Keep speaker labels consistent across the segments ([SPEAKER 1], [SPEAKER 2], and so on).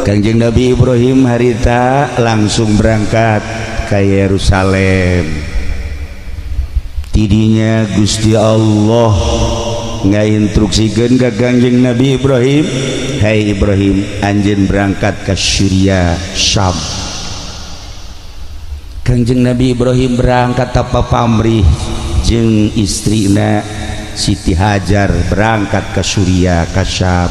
[SPEAKER 1] Kangjeng Nabi Ibrahim harita langsung berangkat ke Yerusalem. Tidinya Gusti Allah ngainstruksikeun ka Kangjeng Nabi Ibrahim, "Hai Ibrahim, anjeun berangkat ke Syria, Syam." Kangjeng Nabi Ibrahim berangkat tanpa pamrih jeung istrina Siti Hajar, berangkat ke Suriah, ke Syam.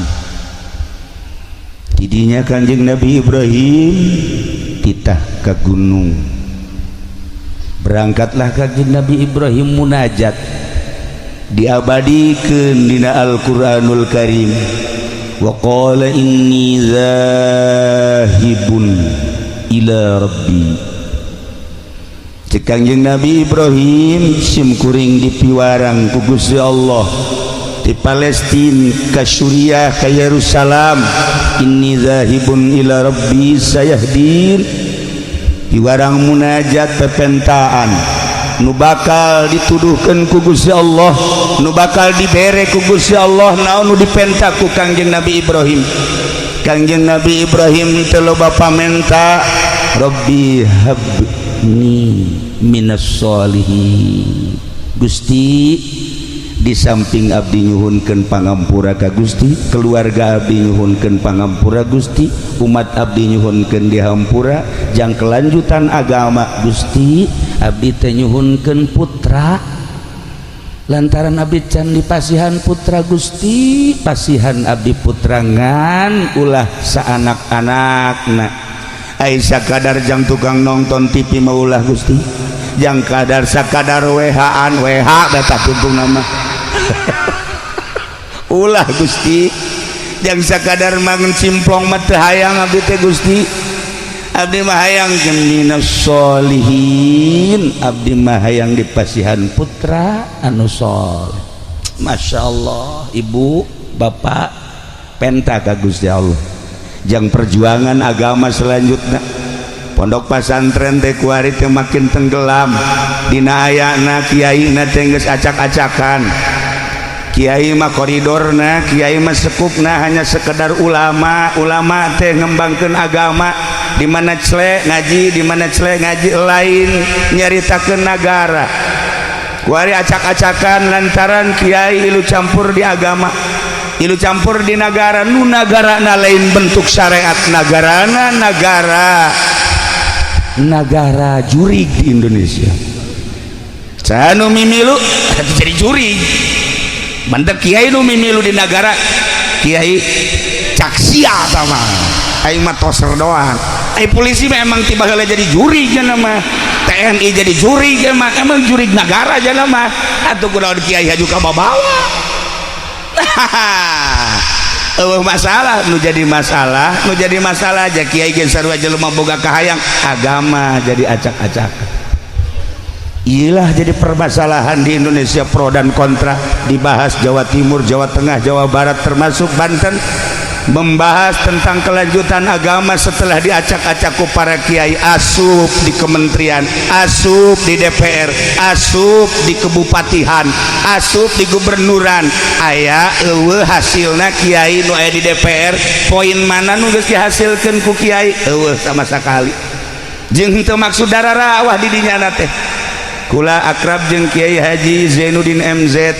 [SPEAKER 1] Tidinya Kanjeng Nabi Ibrahim titah ke gunung. Berangkatlah Kanjeng Nabi Ibrahim munajat, diabadikeun dina Al-Qur'anul Karim, wa qala inni zahibun ila rabbi. Cek Kanjeng Nabi Ibrahim, sim kuring dipiwarang ku Gusti Allah di Palestina ke Suriah, ke Yerusalem, inni zahibun ila rabbi sayahdin. Piwarang munajat, pepentaan nu bakal dituduhkan ku Gusti Allah, nu bakal dibere ku Gusti Allah. Naon nu dipenta ku Kangjeng Nabi Ibrahim? Kangjeng Nabi Ibrahim teu loba pamenta, rabbi habni minas solihin. Gusti, di samping abdi nyuhunkeun pangampura ka Gusti, keluarga abdi nyuhunkeun pangampura Gusti, umat abdi nyuhunkeun dihampura jang kelanjutan agama Gusti, abdi teh nyuhunkeun putra lantaran abdi can dipasihan putra. Gusti, pasihan abdi putra ngan ulah saanak-anakna. Ai sakadar jang tukang nonton TV mah ulah, Gusti, jang kadar sakadar WH-an, WH data tuntung nama ulah Gusti, jang sakadar mangan cimplong mah teu hayang abdi teh. Gusti, abdi mah hayang minas solihin, abdi mah hayang dipasihan putra anu soleh. Masya Allah, ibu bapak, penta ka Gusti Allah jang perjuangan agama selanjutnya. Pondok pesantren teh kuari teh makin tenggelam dina ayana kiai na teh geus acak-acakan. Kiai mah koridorna, kiai mah sekupna hanya sekedar ulama. Ulama teh ngembangkeun agama, di mana cele ngaji, di mana cele ngaji, lain nyaritakeun nagara. Kuari acak-acakan lantaran kiai ilu campur di agama, ilu campur di negara. Nu nagara na lain bentuk syariat, nagarana nagara nagara jurig di Indonesia. Sanu mimilu jadi jurig mantek kiai nu mimilu di negara, kiai caksia sama aing mah toser doang. Ai polisi mah emang tiba heula jadi jurig mah, TNI jadi jurig emang, emang jurig negara aja mah. Atuh kunaon kiai haju ka babawa? Eueuh masalah. Nu jadi masalah, nu jadi masalah aja kiai ge sarua jelema boga kahayang, agama jadi acak-acak. Iyalah, jadi permasalahan di Indonesia, pro dan kontra dibahas Jawa Timur, Jawa Tengah, Jawa Barat, termasuk Banten, membahas tentang kelanjutan agama setelah diacak-acak ku para kiai asup di kementerian, asup di DPR, asup di kebupatihan, asup di gubernuran. Aya eueuh hasilna kiai nu aya di DPR? Poin mana nu geus dihasilkeun ku kiai? Eueuh sama sekali. Jeung henteu maksud dararawah di dinya teh. Kula akrab jeung Kiai Haji Zainuddin MZ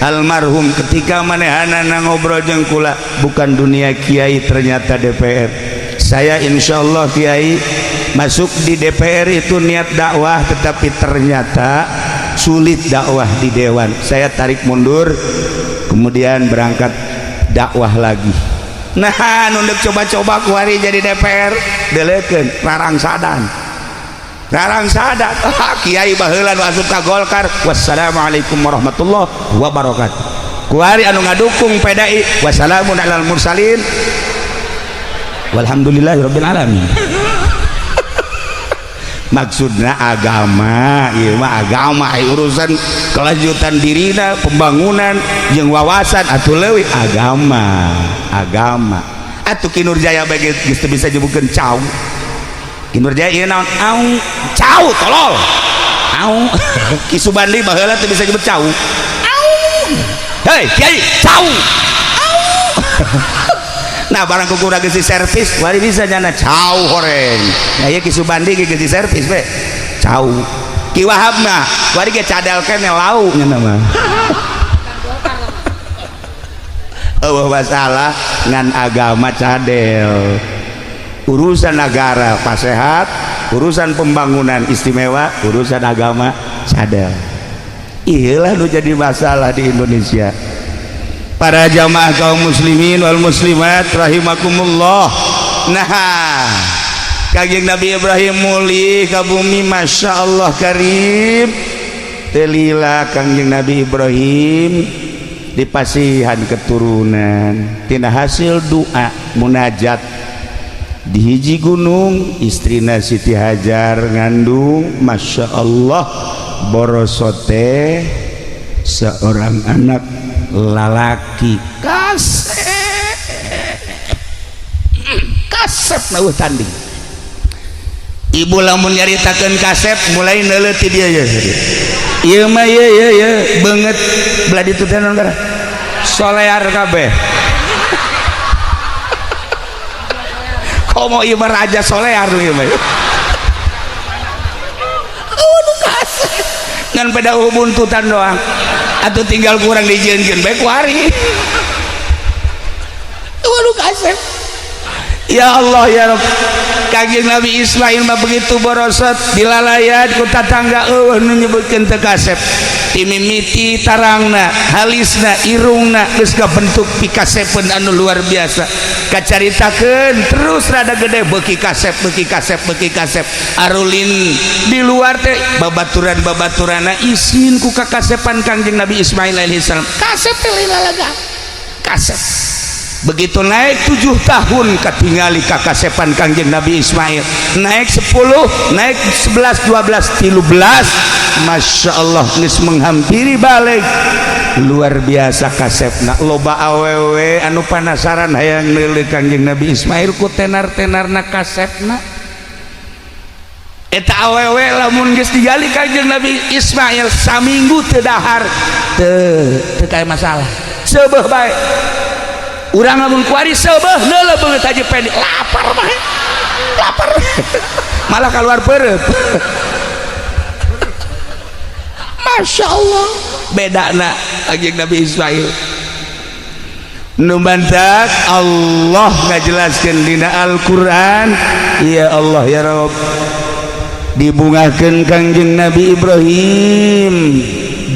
[SPEAKER 1] almarhum. Ketika manehanana ngobrol jeung kula, bukan dunia kiai, ternyata DPR. Saya insya Allah, kiai, masuk di DPR itu niat dakwah, tetapi ternyata sulit dakwah di dewan. Saya tarik mundur, kemudian berangkat dakwah lagi. Nah, nunduk coba-coba kuari jadi DPR, delekeun rarangsadan rarangsadan. Ah, kiai baheula nu asup ka Golkar, wassalamualaikum warahmatullahi wabarakatuh. Kuari anu ngadukung PDI, wassalamun alal mursalin walhamdulillahirabbil alamin. Maksudnya agama ieu mah, agama urusan kelanjutan dirina, pembangunan jeung wawasan atuh leuwih agama. Agama atuh Ki Nurjaya bagi geus teu bisa nyebutkeun cau. Ki Nurjaya ieu naon? Au, cau tolol, au. Ki Subandi baheula teu bisa nyebut cau. Au, hei kiai, cau, au. Nah, barang ku kurang geus servis wari bisa nyana cau horeng. Nah, ieu Ki Subandi ge geus servis we cau. Ki Wahab mah wari ge cadel keneh lau nya mah. Eueuh masalah ngan agama cadel, urusan negara pasehat, urusan pembangunan istimewa, urusan agama cadel. Iyalah nu jadi masalah di Indonesia. Para jamaah kaum muslimin wal muslimat rahimakumullah. Nah, Kangjeng Nabi Ibrahim mulih ka bumi, Masya Allah karim. Telila Kangjeng Nabi Ibrahim dipasihan keturunan tina hasil doa munajat di hiji gunung. Istrina Siti Hajar ngandung, Masya Allah, borosote seorang anak lalaki kasep kasep na tanding. Ibu lamun nyaritakeun kasep mulai neuleuh ti dia ya. Ieu mah ieu ieu ieu beungeut belah ditu teh naon gara solear kabeh. Komo ieu mah raja solear ieu mah. Oh, kasep ngan peda buntutan doang atau tinggal kurang dijieunkeun bae kuari. Waduh, kasep. Ya Allah ya Rabb. Kangjeng Nabi Ismail mah begitu borosot dilalayat ku tatangga, eueuh nu nyebutkeun teu kasep. Timimiti tarangna, halisna, irungna geus kabentuk pikasepeun anu luar biasa. Kacaritakeun terus rada gede beuki kasep, beuki kasep, beuki kasep. Arulin di luar teh babaturan-babaturanna isin ku kakasepan Kangjeng Nabi Ismail alaihi salam. Kasep teh lalaga. Kasep. Begitu naik 7 tahun katingali kakasepan Kangjeng Nabi Ismail, naik 10, naik 11, 12, 13, Masya Allah geus menghampiri balik, luar biasa kasepna. Loba awewe anu panasaran hayang neuleuh Kangjeng Nabi Ismail ku tenar-tenarna kasepna. Eta awewe lamun geus digali Kangjeng Nabi Ismail saminggu teu dahar teu teu kaya masalah, seubeuh bae. Urang lamun kuari seubeuh neuleuh beungeut Haji Pendi lapar mah, lapar malah keluar perut. Masya Allah beda na Kangjeng Nabi Ismail. Nu mantak Allah ngajelaskeun dina Al-Qur'an, ya Allah ya Rabb, dibungahkeun Kangjeng Nabi Ibrahim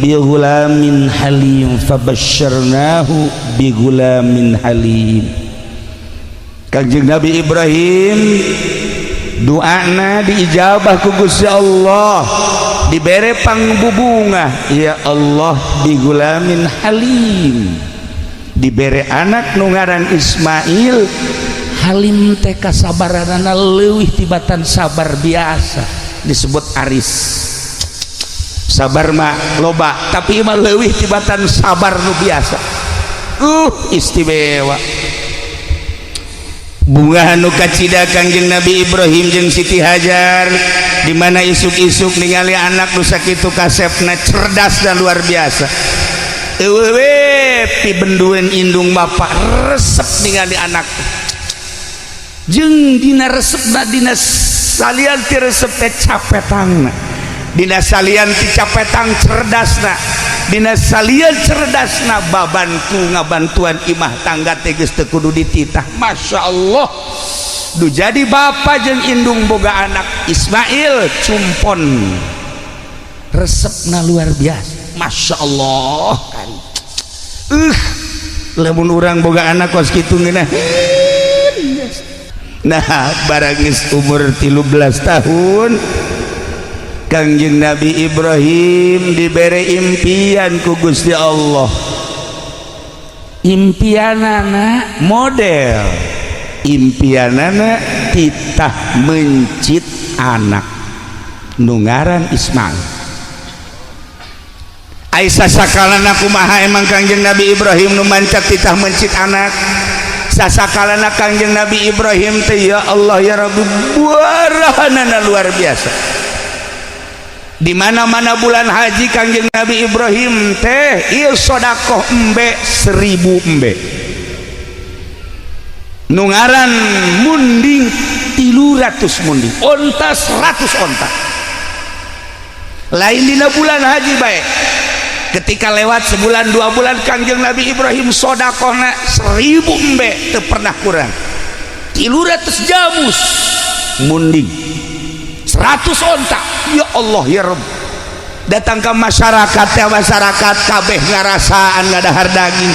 [SPEAKER 1] bi ghulamin halim, fabasyarnahu bi ghulamin halim. Kangjeng Nabi Ibrahim doana diijabah ku Gusti Allah, dibere pangbubungah, ya Allah, bi ghulamin halim, dibere anak nu ngaran Ismail. Halim teh kasabaranana leuwih tibatan sabar biasa, disebut aris. Sabar mah loba, tapi mah leuwih tibatan sabar nu biasa. Istimewa bunga anu kacida Kangjeng Nabi Ibrahim jeung Siti Hajar, di mana isuk-isuk ningali anak nu sakitu kasepna, cerdas dan luar biasa. Eueuh we pibendueun indung bapak resep ningali anak, jeung dina resepna, dina salian ti resep teh capetangna, dina salian ti capetang cerdasna, dina salian cerdasna babantu ngabantuan imah tangga teh geus teu kudu dititah. Masya Allah, du jadi bapak jeung indung boga anak Ismail cumpon resepna luar biasa. Masya Allah kan, lamun urang boga anak kos kitu ngeunah. Nah, barang geus umur 13 tahun Kangjeng Nabi Ibrahim dibere impian ku Gusti Allah. Impianana model impianana titah mencit anak nu ngaran Ismail. Aisyah sakalana kumaha emang Kangjeng Nabi Ibrahim nu mancak titah mencit anak? Sasakalana Kangjeng Nabi Ibrahim teh, ya Allah ya Rabbi, buarahanana luar biasa. Di mana-mana bulan haji Kangjeng Nabi Ibrahim teh ieu sodakoh embe 1000 embe. Nu ngaran munding 300 munding, onta 100 onta. Lain dina bulan haji bae, ketika lewat sebulan 2 bulan, Kangjeng Nabi Ibrahim sodakohna 1000 embe teu pernah kurang, 300 jamus munding, 100 onta. Ya Allah ya Rabb, datang ke masyarakat ya, masyarakat kabeh ngarasaan ngadahar daging,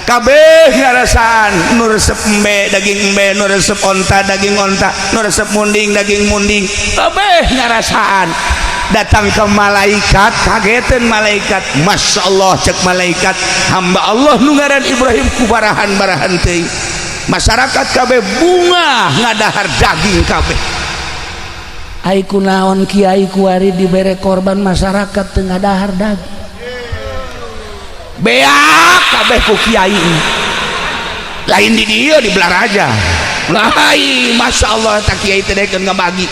[SPEAKER 1] kabeh ngarasaan nu resep embe daging embe, nu resep onta daging onta, nu resep munding daging munding, kabeh ngarasaan. Datang ke malaikat, kagetan malaikat. Masya Allah, cek malaikat, hamba Allah nu ngaran Ibrahim kubarahan barahan teuing masyarakat kabeh bungah ngadahar daging kabeh.
[SPEAKER 2] Ai kunaon kiai kuari dibere korban, masyarakat teu ngadahar daging?
[SPEAKER 1] Beak kabeh ku kiai. Lain di dia, di Balaraja lain. Masya Allah, tak kiai teh dekeun ngabagi,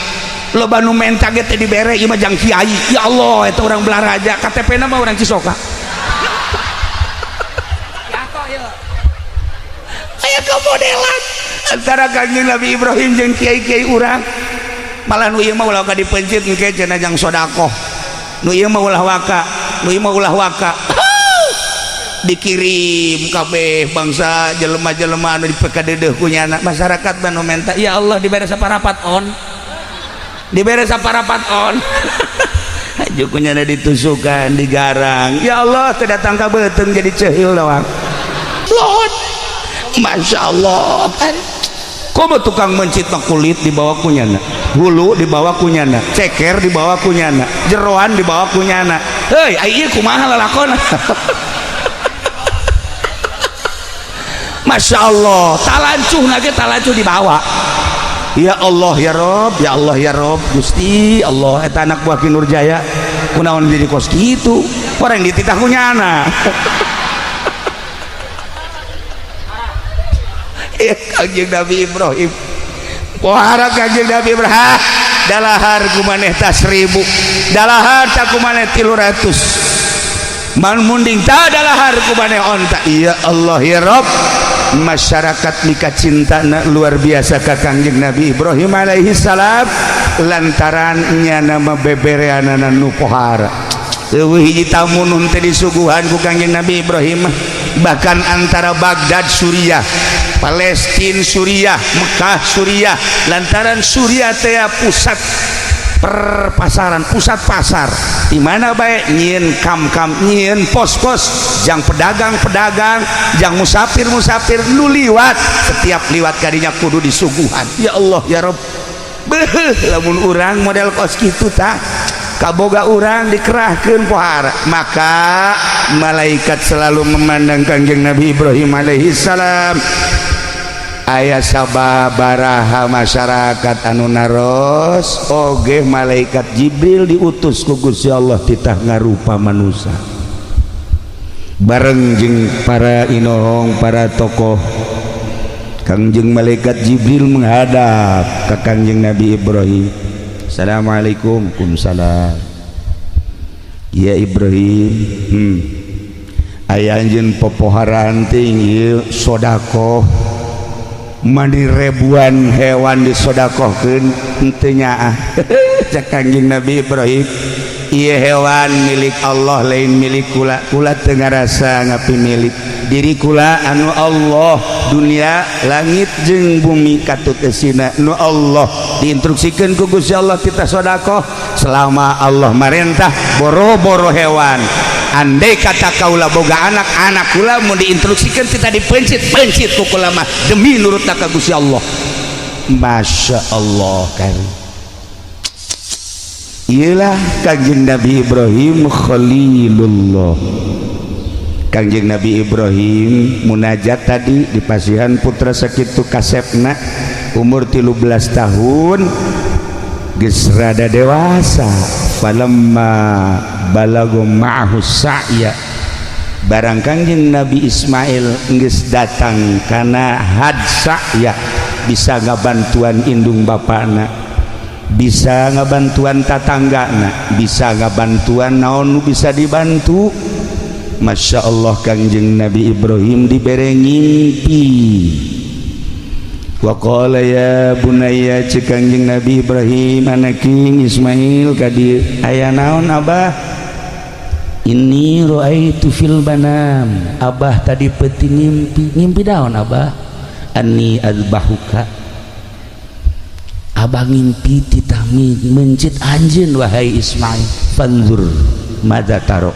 [SPEAKER 1] loba nu menta ge teh dibere. Ieu mah jang kiai. Ya Allah, eta urang Balaraja, KTP na mah urang Cisoka.
[SPEAKER 2] Ya kok ya.
[SPEAKER 1] Aya kemodelan antara Kangjeng Nabi Ibrahim jeung kiai-kiai urang. Malah nu ieu mah ulah ka dipencit, engke cenah jang sodakoh. Nu ieu mah ulah waka, nu ieu mah ulah waka. Dikirim kabeh bangsa jelema-jelema anu dipekadedeuh ku nyana. Masyarakat nu menta, ya Allah, dibere saparapat on, dibere saparapat on. Haju ku nyana ditusukan, digarang. Ya Allah, teu datang ka beuteung jadi ceuhil doang. Lot. Masya Allah, komo tukang mencit mah kulit dibawa ku nyana, hulu dibawa ku nyana, ceker dibawa ku nyana, jeroan dibawa ku nyana. Heuy, ai ieu kumaha lalakon? Masya Allah, talancuh lagi, talancuh dibawa. Ya Allah ya Rob, ya Allah ya Rob, Gusti Allah, eta anak buah Ki Nurjaya kunaon jadi kos kitu? Orang dititah ku nyana. Ya, Kangjeng Nabi Ibrahim pohara. Kangjeng Nabi Ibrahim dalahar ku maneh ta 1000, dalahar ta ku maneh 300 man munding, ta dalahar ku maneh onta. Ya Allah ya Rob, masyarakat mika cinta luar biasa ka Kangjeng Nabi Ibrahim alaihi salam lantaran nyana mah bebereanana nu pohara. Eueuh hiji tamu nu teu disuguhan ku Kangjeng Nabi Ibrahim. Bahkan antara Baghdad Suriah, Palestina Suriah, Mekah Suriah, lantaran Suriah teh pusat perpasaran, pusat pasar di mana bae nyieun kam-kam, nyieun pos-pos jang pedagang-pedagang, jang musafir-musafir nu liwat. Setiap liwat kadinya kudu disuguhan. Ya Allah ya Rob, beuh, lamun urang model kos kitu tah kaboga urang dikerahkeun pohara. Maka malaikat selalu memandang Kangjeng Nabi Ibrahim alaihi salam. Aya sababaraha masyarakat anu naros oge, malaikat Jibril diutus ku Gusti Allah titah ngarupa manusia bareng jeung para inohong, para tokoh. Kangjeng malaikat Jibril menghadap ke Kangjeng Nabi Ibrahim. Assalamualaikum. Waalaikumsalam. Ya Ibrahim, aya anjeun popoharaan ting ieu sodakoh mani ribuan hewan disodakohkeun henteu nyaah. Cek Kangjeng Nabi Ibrahim, ieu hewan milik Allah, lain milik kula. Kula teu ngarasa ngapi milik diri kula. Anu Allah dunia, langit jeung bumi katut esina nu Allah. Diinstruksikeun ku Gusti Allah kita sodakoh selama Allah marentah boro-boro hewan. Andai kata kaula boga anak, anak kula mau diinstruksikan kita dipencit pencit ku kula mah demi nurut ka Gusti Allah. Masya Allah kan. Iyalah Kangjeng Nabi Ibrahim Khalilullah. Kangjeng Nabi Ibrahim munajat tadi di pasihan putra sakitu kasepna, umur 13 tahun geus rada dewasa. Falamma balagu ma'ahu sa'ya, barang Kangjeng Nabi Ismail geus datang kana had sa'ya, bisa ngabantuan indung bapana, bisa ngabantuan tatanggana, bisa ngabantuan naon nu bisa dibantu. Masya Allah, Kangjeng Nabi Ibrahim dibere ngimpi. Wa qala ya bunayya, cek Kangjeng Nabi Ibrahim, anaking Ismail ka dieu. Aya naon, Abah? Inni raaitu fil manam, Abah tadi peuting ngimpi. Ngimpi naon, Abah? Anni azbahuka, Abah ngimpi titah mencit anjeun, wahai Ismail. Fanzur madza taro,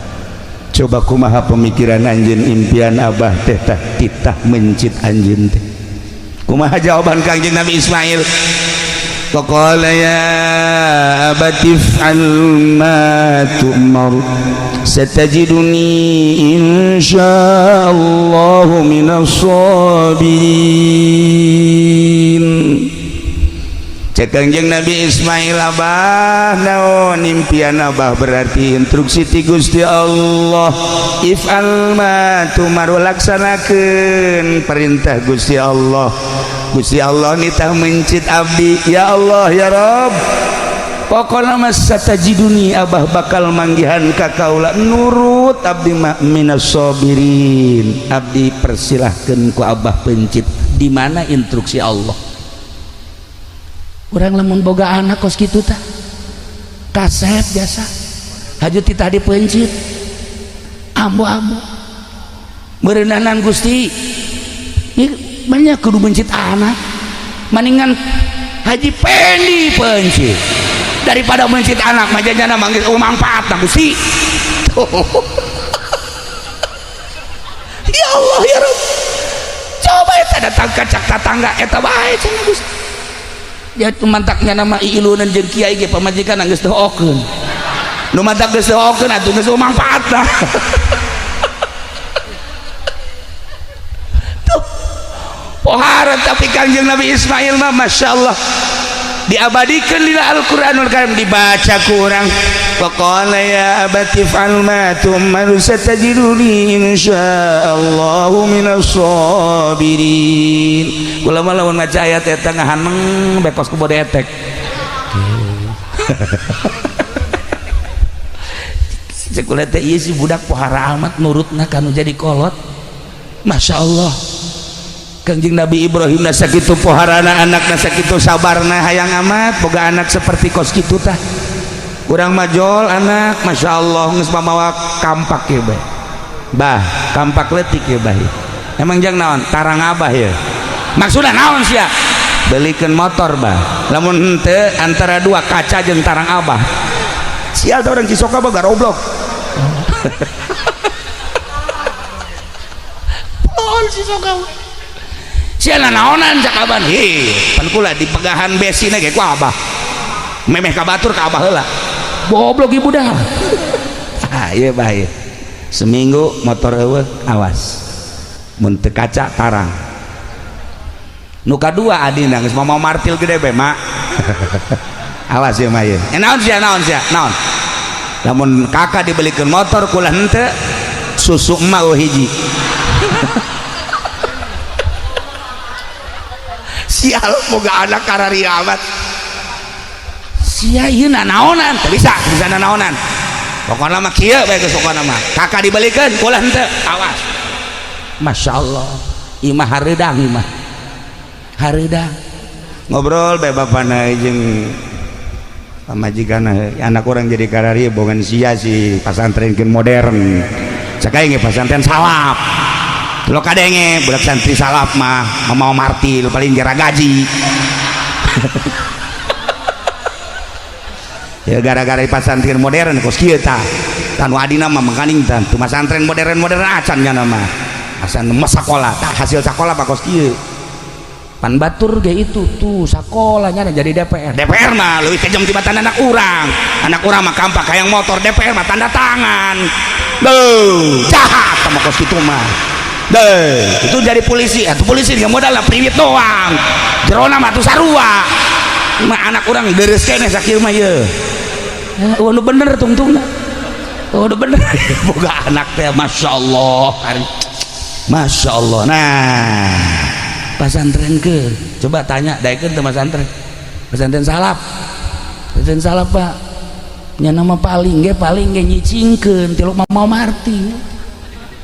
[SPEAKER 1] coba kumaha pemikiran anjeun, impian Abah teh tah titah mencit anjeun teh kumaha? Jawaban Kangjeng Nabi Ismail, Faqala ya abati if'al ma tu'mar satajiduni insyaallah minas sabirin. Cek Kangjeng Nabi Ismail, Abah, naon impian Abah berarti instruksi ti Gusti Allah. If'al ma tu'mar, laksanakeun perintah Gusti Allah. Gusti Allah nitah mencit abdi. Ya Allah, ya Rob, pokokna mah satajiduni, Abah bakal manggihan ka kaula nurut abdi mah, minas sabirin. Abdi persilahkeun ku Abah pencit. Di mana instruksi Allah?
[SPEAKER 2] Urang lamun boga anak kos kitu tah kasep jasa haju titah dipencit ambo-ambo meureunanan. Gusti, banyak kudu mencit anak, mendingan Haji Pendi pencit daripada mencit anak majanya manggil. Oh, manfaat Gusti. Ya Allah, ya Rabb, coba eta datang ka cak tatangga eta bae cenah. Gusti, dia mantaknya nama iilunan jeung kiai ge pamajikan geus teu okeun, nu mantak geus teu okeun atuh geus manfaatna. Tuh pohara. Tapi Kangjeng Nabi Ismail mah Masya Allah, diabadikan di Al-Qur'anul Karim, dibaca ku urang. Faqala ya abati if'al ma tu'mar satajiduni insyaallahu minas sabirin. Kula mah lamun maca ayat eta ngahaneng bekos ku bode etek. Cek kula teh, ieu si budak pohara amat nurutna kanu jadi kolot. Masya Allah, Kangjeng Nabi Ibrahim na sakitu poharana anakna, sakitu sabarna, hayang amat boga anak seperti kos kitu tah. Urang majol anak, Masya Allah, geus mamawa kampak ya bae, bah, kampak leutik ya bah. Emang jang naon? Tarang Abah ya. Maksudna naon sia? Belikan motor, bah. Lamun henteu, antara dua, kaca jeung tarang Abah. Sial tah, orang Cisoka mah garoblok. Pohon Cisoka sia naonan cak Abah. Hi, pan kula dipegahan besina ge ku Abah, memeh ka batur ka Abah heula. Goblok ibu dah. Ah, iya bah, iya. Seminggu motor eueuh, awas mun teu kaca, tarang. Nu kadua, adina geus mau martil gede be, mak. Awas ya mah. Eh, naon sia, naon sia, naon? Lamun kakak dibelikan motor, kula henteu, susu emak eueuh hiji. Sial, boga anak kararia amat sia. Ieu naonan? Teu bisa, bisa naonan. Pokokna mah kieu bae geus, pokokna mah kakak dibelikeun, kula henteu, awas. Masya Allah, imah hareudang, imah hareudang. Ngobrol bae bapana jeung pamajikan, anak orang jadi kararia bongan sia si pasantren modern cek aing, pasantren salaf lo. Kadenge budak santri salaf mah mau martil paling jara gaji ya, gara-gara pasantren modern kos kieu tah. Tanu adina mah mangkaning tah teu masantren modern-modern acan nya nama asan mah sakola tah, hasil sakola mah kos kieu. Pan batur ge itu tuh sakolanya jadi DPR.
[SPEAKER 1] DPR mah leuwih kejam tibatan anak urang. Anak urang mah kampak hayang motor, DPR mah tanda tangan. Duh, jahat sama kos kitu mah. Deh, itu jadi polisi, atuh polisi dia modal priwit doang. Jerona mah tuh sarua. Mah anak urang deres keneh sakieu mah ye.
[SPEAKER 2] Oh, nu bener tungtungna.
[SPEAKER 1] Oh, udah bener. Boga anak teh Masya Allah. Masya Allah. Nah,
[SPEAKER 2] pasantren ke coba tanya daekeun teu pasantren, pesantren salaf, pesantren salaf, Pak, nya nama paling ge nyicingkeun tilu mau marti,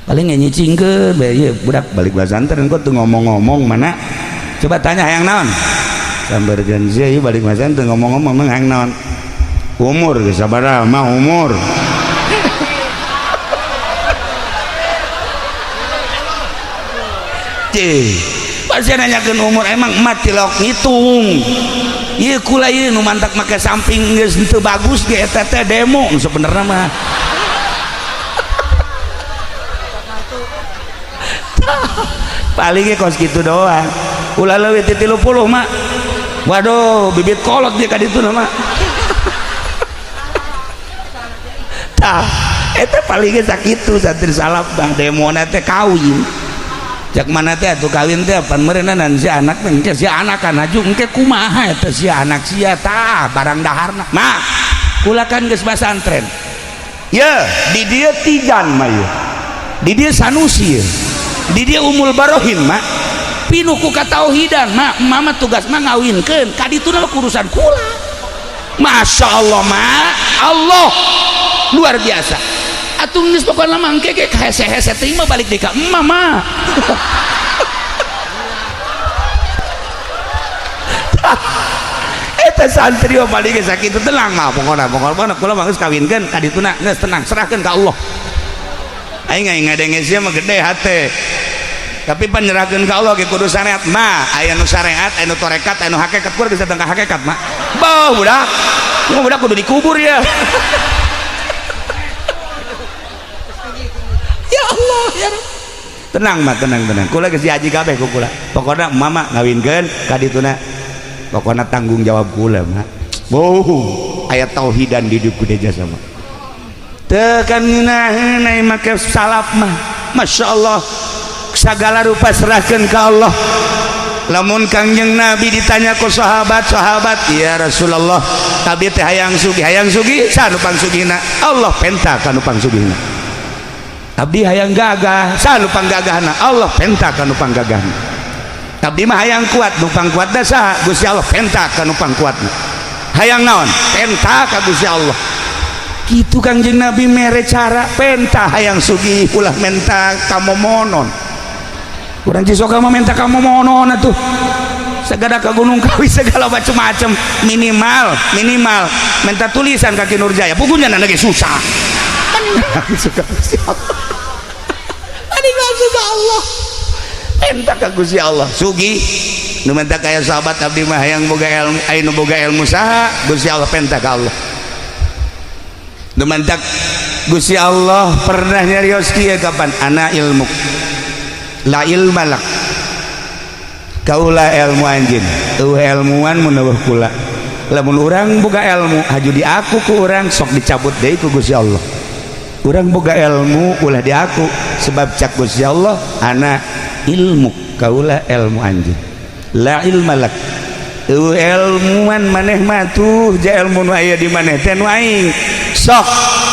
[SPEAKER 1] paling ge nyicingkeun bae. Ieu budak balik pesantren kok tuh ngomong-ngomong mana. Coba tanya hayang naon? Sambarkeun sia ieu balik masan teu ngomong-ngomong hayang naon? Umur geus sabaraha mah umur. Cih, pasti nanyakeun umur emang emak tilok ngitung. Ieu kula ieu nu mantak make samping geus teu bagus ge eta teh demo sebenarnya mah. Paling ge kos kitu doang. Ulah leuwih ti 30 mah. Waduh, bibit kolot dia ka ditu mah. Tah, eta paling ge sakitu santri salaf bang demona teh kawin. Cak mana teh atuh kawin teh pan meureunna si anak teh engke si anak kan aju engke kumaha eta si anak sia tah barang daharna. Mah, kula kan geus pasantren. Ye, di dieu Tijan mah ye. Di dieu Sanusi ye. Di dieu Umul Barohin mah. Pinuh ku katauhidan mah, mama tugas mah ngawinkeun. Ka dituna mah urusan kula. Masya Allah mah, Allah luar biasa. Atuh geus pokona mah engke ge hese-hese teuing mah balik deui ka emak mah. Eta santri mah balik ge sakitu tenang mah pokona pokona kula mah geus kawinkeun ka dituna geus tenang serahkeun ka Allah. Aing ngadenge sia mah gede hate. Tapi penyerahkeun ka Allah ge kudu syariat mah, aya nu syariat, aya nu tarekat, aya nu hakikat, kudu bisa tentang hakikat mah. Beuh budak. Mun budak kudu dikubur ya. Ya Allah ya Rabb. Tenang mah tenang tenang. Kula geus diaji kabeh ku kula. Pokona mama ngawinkeun ka dituna. Pokona tanggung jawab kula mah. Boh, aya tauhidan di dieu kudu jasa mah. Teu kan ngeunaheun ai make salaf mah. Masya Allah. Segala rupa serahkeun ka Allah. Lamun Kangjeng Nabi ditanya ku sahabat-sahabat, ya Rasulullah, abdi teh hayang sugih saha nu pangsugihna? Allah penta ka nu pangsugihna. Abdi hayang gagah, saha nu panggagahna? Allah penta ka nu panggagahna. Abdi mah hayang kuat, nu pangkuatna saha? Gusti Allah penta ka nu pangkuatna. Hayang naon? Penta ka Gusti Allah. Kitu Kangjeng Nabi mere cara penta hayang sugih ulah menta kamomonon. Urang Cisoka mah menta kamomonon atuh. Segala ke Gunung Kawi segala macem-macem minimal minimal minta tulisan ka Ki Nurjaya pugunya lagi susah. Suka Gusti Allah. Ani suka Allah. Penta ka Gusti Allah. Sugih nu menta kaya sahabat abdi mah hayang boga ilmu, aya nu boga ilmu saha? Gusti Allah penta ka Allah. Nu menta Gusti Allah pernah nyarios kieu kapan? Ana ilmu. La ilma lak. Kaula ilmu anjeun. Eueuh ilmuan mun eueuh kula. Lamun urang boga ilmu haju diaku ku urang sok dicabut deui ku Gusti Allah. Urang boga ilmu ulah diaku sebab cak Gusti Allah ana ilmu kaula ilmu anjeun. La ilma lak. Eueuh ilmuan maneh mah tuh ja ilmu nu aya di maneh teh nu aing. Sok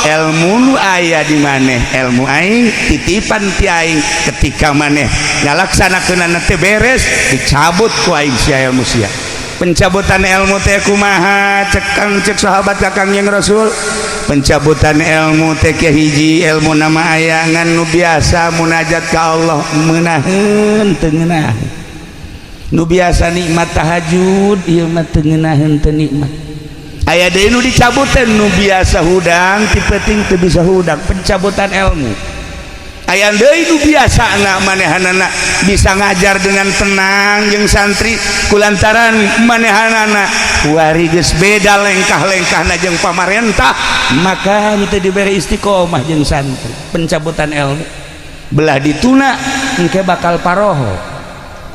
[SPEAKER 1] ilmu nu aya di maneh ilmu aing titipan ti aing ketika maneh ngalaksanakeunana teh beres dicabut ku aing sia ilmu sia. Pencabutan ilmu teh kumaha cek kang cek sahabat ka Kangjeng Rasul? Pencabutan ilmu teh hiji ilmu nama ayangan nu biasa munajat ka Allah meunaheun teu ngeunaheun. Nu biasa nikmat tahajud ieu mah teu ngeunaheun teu nikmat. Aya deui nu dicabutan nu biasa hudang ti peuting teu bisa hudang, pencabutan ilmu. Aya deui nu biasana manehanana bisa ngajar dengan tenang jeung santri kulantaran manehanana kuari geus beda lengkah-lengkahna jeung pamarentah maka teu dibere istiqomah jeung santri. Pencabutan ilmu belah dituna engke bakal paroho.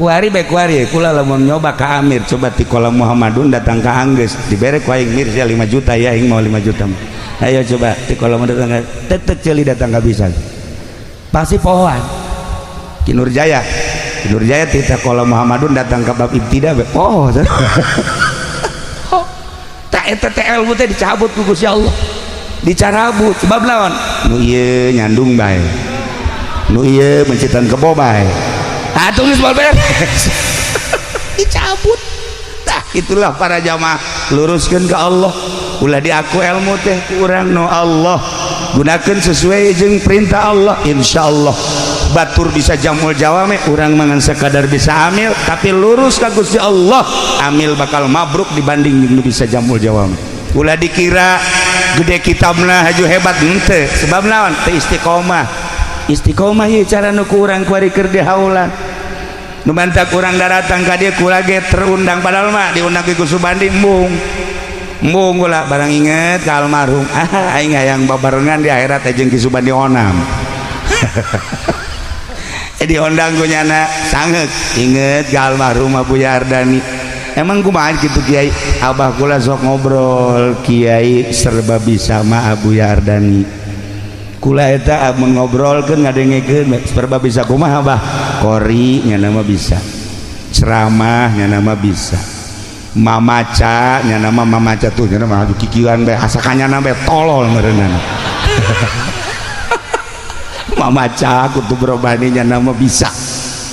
[SPEAKER 1] Kuari bae kuari kula lamun nyoba ka Amir coba ti kolam Muhammadun datang ka Anggeus dibere ku aing mir sia 5 juta ya aing mau 5 juta. Ayo coba ti kolam datang ka tetet ceuli datang ka bisa. Pasti pohoan. Ki Nurjaya. Ki Nurjaya ti kolam Muhammadun datang ka bab ibtida bae poho. Tak eta teh ilmu teh dicabut ku Gusti Allah. Dicarabut sebab lawan nu ieu nyandung bae. Nu ieu mencitan kebo bae. Atuh geus moal beres. Dicabut. Tah itulah para jamaah luruskeun ka Allah. Ulah diaku ilmu teh ku urang no Allah. Gunakeun sesuai jeung perintah Allah insyaallah Batur bisa jamul jawame, urang mangan sekadar bisa amil, tapi lurus ka Gusti Allah, amil bakal mabruk dibanding jeung nu bisa jamul jawame. Ulah dikira gede kitabna haju hebat, henteu. Sebab naon? Teu istiqomah. Istiqomah ieu cara nu ku urang kuari keur dihaulan. Nu mantak urang daratang ka dieu, kula ge terundang, padahal mah diundang ku Subandi embung. Embung kula, barang inget ka almarhum. Ah, aing hayang babarengan di akhirat jeung Ki Subandi Onam. Diundang ku nyana sangeuk, inget ka almarhum Abuya Ardani. Emang kumaha kitu, Kiai? Abah kula sok ngobrol kiai serba bisa mah Abuya Ardani. Kula eta amun ngobrolkeun, ngadengekeun serba bisa kumaha, Abah? Qori nyana mah bisa, ceramah nyana mah bisa, mamaca nyana mah, mamaca tuh nyana mah kikieuan bae, asa ka nyana bae tolol meureunana. Mamaca kutub robani nyana mah bisa.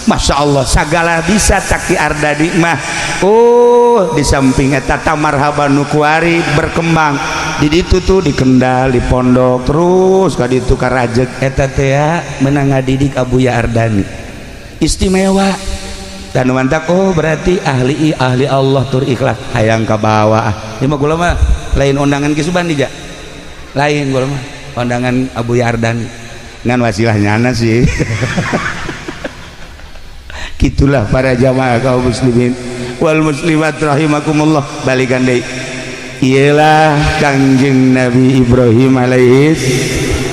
[SPEAKER 1] Masya Allah, segala bisa Taki Ardani mah. Oh, di samping eta marhaban nu kuari berkembang di ditu tuh, di Kendal, di pondok, terus ka ditu ka Rajeg eta teh menang ngadidik Abuya Ardani istimewa dan mantak. Oh, berarti ahli ahli Allah tur ikhlas, hayang ka bawah. Ah, ieu mah kula mah lain undangan Ki Subandi ja, lain, kula mah undangan Abuya Ardani ngan wasilah nyana sih. Gitulah para jamaah kaum muslimin wal muslimat rahimakumullah. Balikan deui, ialah Kangjeng Nabi Ibrahim alaihis,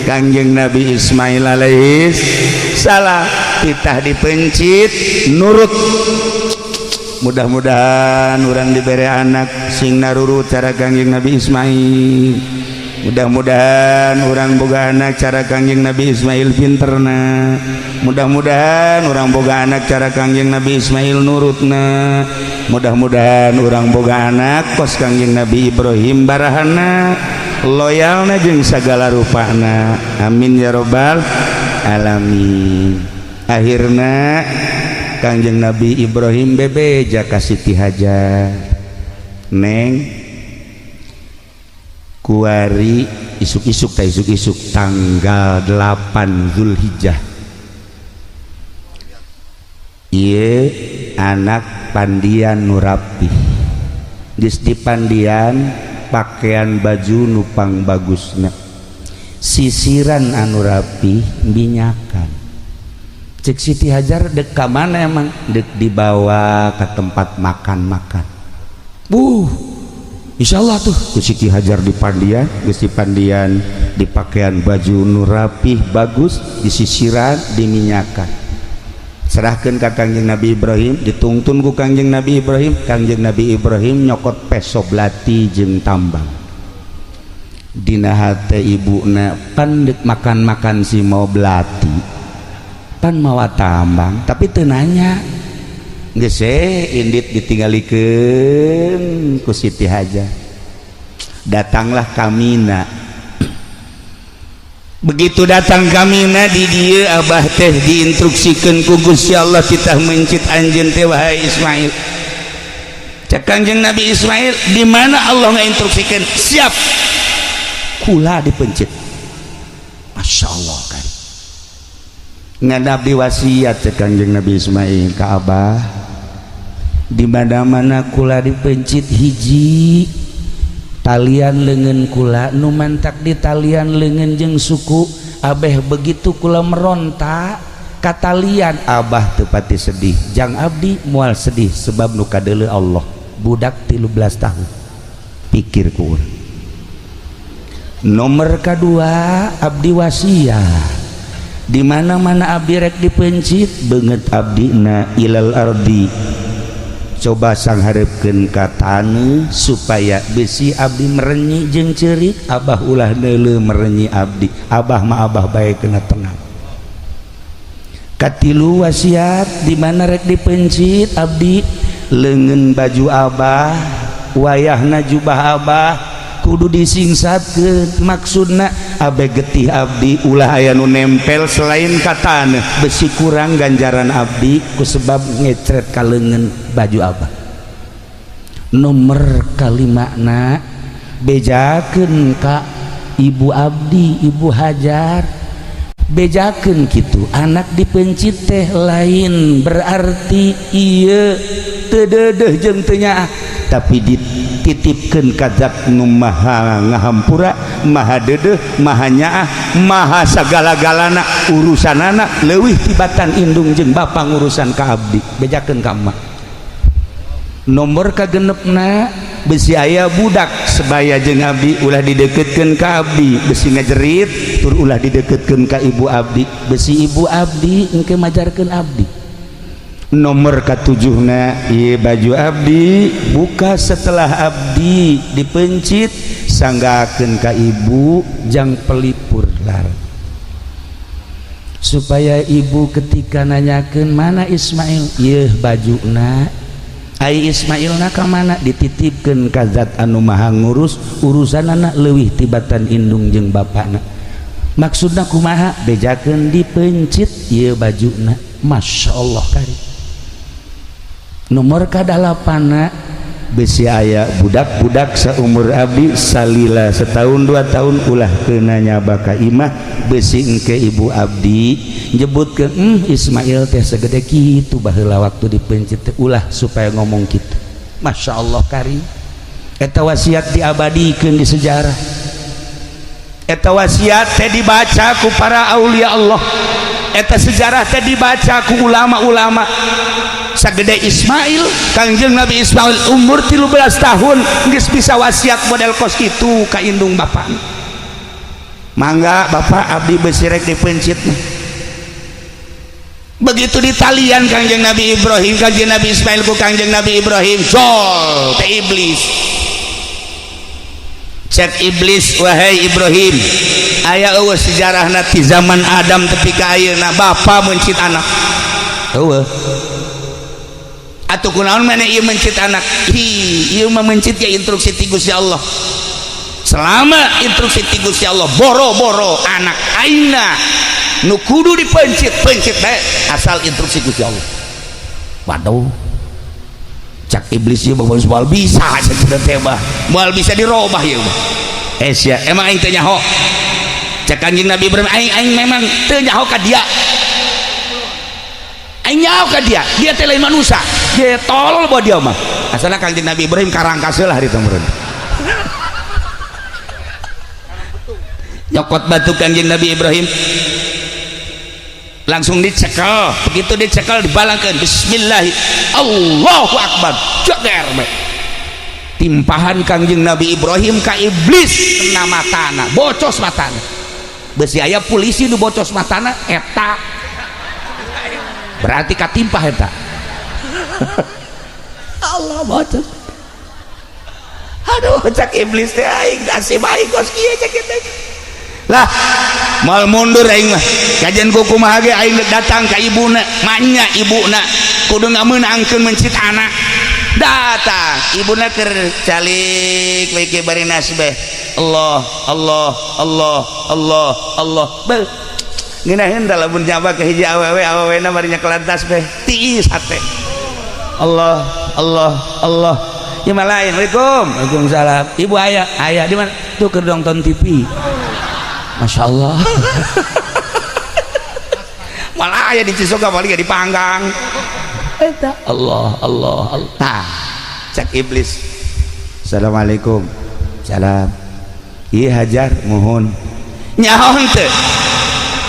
[SPEAKER 1] Kangjeng Nabi Ismail alaihis salam, titah dipencit nurut. Mudah-mudahan urang diberi anak sing narurut cara Kangjeng Nabi Ismail. Mudah-mudahan urang boga anak cara Kangjeng Nabi Ismail pinterna. Mudah-mudahan urang boga anak cara Kangjeng Nabi Ismail nurutna. Mudah-mudahan urang boga anak kos Kangjeng Nabi Ibrahim, barahana, loyalna, jeung sagala rupana. Amin ya robbal alamin. Akhirna Kangjeng Nabi Ibrahim bebeja ka Siti Hajar, "Neng, kuari isuk-isuk ta, isuk-isuk tanggal 8 Zulhijjah ieu anak pandian nu rapih, geus dipandian, pakaian baju nupang bagusna, sisiran anu rapi, minyakan." Cek Siti Hajar, "Dek ka mana emang?" "Dek dibawa ke tempat makan-makan." Insya Allah tuh ku Siti Hajar di pandian, geus dipandian, dipakaian baju nu rapih bagus, disisiran, diminyakan, serahkan ke Kangjeng Nabi Ibrahim. Ditungtun ku Kangjeng Nabi Ibrahim. Kangjeng Nabi Ibrahim nyokot peso belati jeung tambang. Dina hate ibuna, "Pan dek makan-makan si mau belati, pan mawa tambang." Tapi teu nanya, geus indit ditinggalikeun ku Siti Hajar. Datanglah ka Mina. Begitu datang ka Mina, di dieu abah teh diinstruksikan ku Gusti Allah, kita mencit anjeun teh, wahai Ismail. Cek Kangjeng Nabi Ismail, "Di mana Allah ngainstruksikan?" "Siap, kula dipencit." Masya Allah kan, ngan abdi wasiat, cek Kangjeng Nabi Ismail ka abah, di mana-mana kula dipencit, hiji, talian lengan kula nu mantak di talian lengan jeung suku abeh, begitu kula meronta katalian, abah tepati sedih. Jang abdi mual sedih, sebab nu kadeuleu Allah. Budak 13 tahun pikir ku urang. Nomor kedua, abdi wasiat, di mana-mana abdi rek dipencit, beungeut abdi na ilal ardi, coba sangharepkeun ka taneuh supaya besi abdi merenyi jeung ceurik, abah ulah neuleu merenyi abdi. Abah mah abah bae kena tenang. Katilu wasiat, di mana rek dipencit abdi, leungeun baju abah, wayahna jubah abah kudu disingsatkeun. Maksudna abe getih abdi ulah aya nu nempel selain ka taneuh, besi kurang ganjaran abdi ku sebab ngecret ka leungeun baju abah. Nomor kalimana, bejakeun ka ibu abdi, Ibu Hajar. Bejakeun kitu, anak dipencit teh lain berarti ieu teu deudeuh jeung teu nyaah, tapi dititipkeun ka zat nu maha ngahampura, maha deudeuh, maha nyaah, maha sagala-galana. Urusanana leuwih tibatan indung jeung bapa ngurusan ka abdi. Bejakeun ka emak. Nomor kagenepna, besi aya budak sebaya jeung abdi, ulah dideketkeun ka abdi, besi ngajerit. Tur ulah dideketkeun ka ibu abdi, besi ibu abdi engke majarkeun abdi. Nomor katujuhna, ieu baju abdi, buka setelah abdi dipencit, sanggakeun ka ibu jang pelipur lar, supaya ibu ketika nanyakeun, "Mana Ismail?" "Ieu bajuna." Ai Ismail na ka mana? Dititipkeun ka zat anu maha ngurus, urusanana leuwih tibatan indung jeung bapana. Maksudna kumaha? Bejakeun dipencit ieu bajuna. Masya Allah kari. Nomor kadalapana, besi aya budak-budak seumur abdi salila setahun 2 tahun, ulah kena nyaba ka imah, besi engke ibu abdi nyebutkeun, Ismail teh segede kitu baheula waktu dipencit teh." Ulah supaya ngomong kitu. Masya Allah kari. Eta wasiat diabadikeun di sejarah. Eta wasiat teh dibaca ku para aulia Allah. Eta sejarah teh dibaca ku ulama-ulama. Sagede Ismail, Kangjeng Nabi Ismail umur 13 tahun geus bisa wasiat model kos itu ka indung bapak. "Mangga, Bapak, abdi besi rek dipencit." Begitu ditalian Kangjeng Nabi Ibrahim, Kangjeng Nabi Ismail ku Kangjeng Nabi Ibrahim, jol teh iblis. Cek iblis, "Wahai Ibrahim, aya eueuh sejarahna ti zaman Adam tepi ka ayeuna bapa mencit anak? Eueuh. Atuh kunaon maneh ieu mencit anak?" "Hi, ieu mah mencit ya instruksi ti Gusti Allah. Selama instruksi ti Gusti Allah, boro-boro anak aingna, nu kudu dipencit, pencit bae, asal instruksi Gusti Allah." "Waduh," cak iblis, "ieu mah moal bisa cenah teh mah, moal bisa dirobah ieu mah." "Eh sia, emang aing teu nyaho?" Cak Kanjeng Nabi Ibrahim, "Aing aing memang teu nyaho ka dia. Aing nyaho ka dia, dia teh lain manusia, dia tolol bawa dia mah." Asalna Kanjeng Nabi Ibrahim karangkas lah di meureun. Nyokot batu Kanjeng Nabi Ibrahim, langsung dicekel. Begitu dicekel, dibalangkeun, bismillah, Allahu akbar, jager bae. Timpahan Kangjeng Nabi Ibrahim ka iblis kena matana, bocos matana. Besi aya polisi nu bocos matana eta berarti katimpah eta. Allah, bocos. "Aduh," cak iblis teh, "aing nasib aing kos kieu," cak teh. "Lah, moal mundur aing mah. Kajian ku kumaha ge aing datang ka ibuna." Manya ibuna kudu ngameunangkeun mencit anak. Datang ibuna keur calik we ke bari nasbeh, Allah, Allah, Allah, Allah, Allah. Beuh, ngeunaheun da lamun nyaba ka hiji awewe, awewena bari nyekelan tasbeh, tiis hate. Allah, Allah, Allah. Ya mah lain. "Waalaikum." "Waalaikumsalam." "Ibu aya?" "Aya." "Di mana?" "Tuh, keur nonton TV." Masya Allah. Malah aya di Cisoka, paling dipanggang. Eta Allah, Allah, Allah. Nah, cek iblis, "Assalamualaikum." "Salam." "Iya, Hajar." "Mohon." "Nyaho teu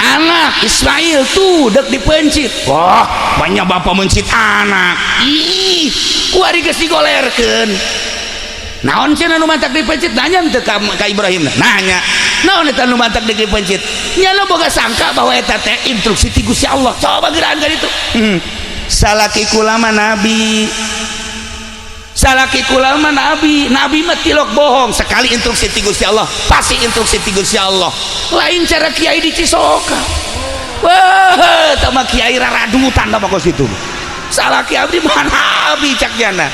[SPEAKER 1] anak Ismail tuh dek dipencit?" "Wah, banyak bapak mencit anak. Ih, kuari geus digolerkeun. Naon cenah nu mantak dipencit?" Nanya teu ka Ibrahim? Nanya, "Naon eta nu mantak dipencit?" Nya boga sangka bahwa eta teh instruksi ti Gusti Allah. Coba gerakan ka ditu. Salaki kula mah nabi, salaki kula mah nabi. Nabi mah tilok bohong. Sekali instruksi ti Gusti Allah, pasti instruksi ti Gusti Allah. Lain cara kiai di Cisoka. Wah, tama kiai raradutan tama kos itu. Salaki abdi mah nabi," cak jana.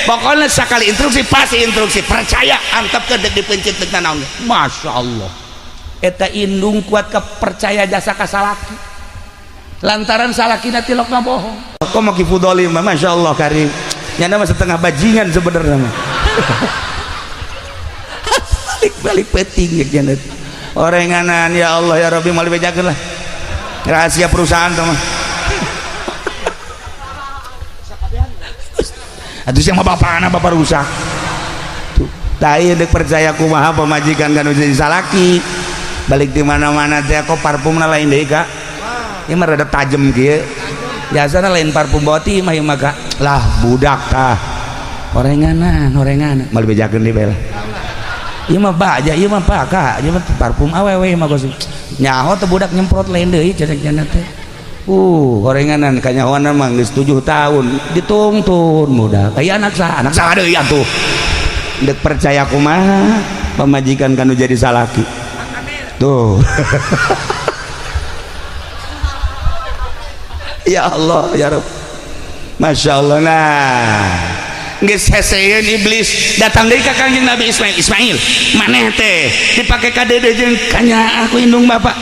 [SPEAKER 1] Pokoknya sekali instruksi, pasti instruksi. Percaya, antep ke dek dipencit dek naon. Masya Allah, eta indung kuat kepercaya jasa ka salaki lantaran salakina tilokna bohong. Kok mau kifudoli mah, Masya Allah karim. Nyana mah setengah bajingan sebenarnya mah. Balik-balik peting ya. Orenganan, ya Allah ya Rabbi, moal dibejakeun lah. Rahasia perusahaan tuh mah. Atuh sia mah bapana bapak rusak. Tuh, tai deuk percaya kumaha pamajikan kan jadi salaki. Balik di mana-mana teh kok parfumna lain deui, Kak. Ieu mah rada tajem kieu. Biasana lain parfum boti mah ieu mah, Kak. Lah budak tah. Orenganan, orenganan. Moal dibejakeun deui bae lah. Ieu mah baja, ieu mah pak, Kak. Ieu mah parfum awewe mah kos. Nyaho teh budak nyemprot lain deui cenah teh. Orenganan kanyahoana mah geus 7 tahun ditungtun budak. Aya anak saha? Anak saha deui atuh. Deuk percaya kumaha pamajikan kanu jadi salaki. Tuh. Ya Allah ya Rabb. Masya Allah. Nah, geus heseeun iblis datang deui ka Kangjeng Nabi Ismail. Ismail, maneh teh dipake ka dede jeung kanyaah ku indung bapak.